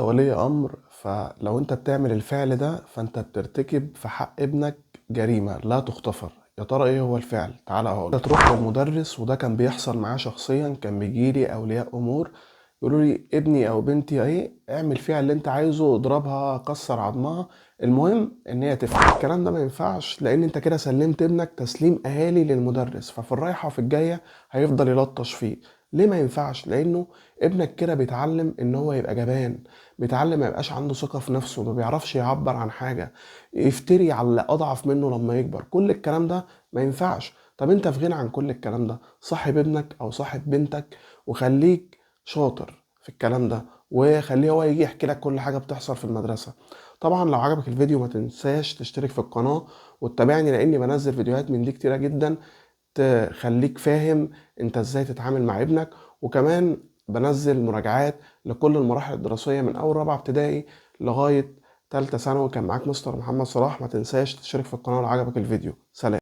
ولي امر، فلو انت بتعمل الفعل ده فانت بترتكب في حق ابنك جريمة لا تغتفر. يا ترى ايه هو الفعل؟ تعالى اقول. تروح للمدرس، وده كان بيحصل معاه شخصيا، كان بيجيلي اولياء امور يقولوا لي ابني او بنتي ايه، اعمل فيها اللي انت عايزه، اضربها، كسر عظمها، المهم ان هي تفهم. الكلام ده ما ينفعش، لان انت كده سلمت ابنك تسليم اهالي للمدرس، ففي الرايحه وفي الجاية هيفضل يلطش فيه. ليه ما ينفعش؟ لانه ابنك كده بيتعلم ان هو يبقى جبان، بيتعلم ما يبقاش عنده ثقة في نفسه، ما بيعرفش يعبر عن حاجه، يفتري على اللي اضعف منه لما يكبر. كل الكلام ده ما ينفعش. طب انت في غنى عن كل الكلام ده. صاحب ابنك او صاحب بنتك وخليك شاطر في الكلام ده، وخليه هو يجي يحكي لك كل حاجة بتحصل في المدرسة. طبعا لو عجبك الفيديو ما تنساش تشترك في القناة وتتابعني، لاني بنزل فيديوهات من دي كتيرة جدا تخليك فاهم انت ازاي تتعامل مع ابنك، وكمان بنزل مراجعات لكل المراحل الدراسية من اول رابعة ابتدائي لغاية تالتة ثانوي. كان معاك مستر محمد صلاح. ما تنساش تشترك في القناة لو عجبك الفيديو. سلام.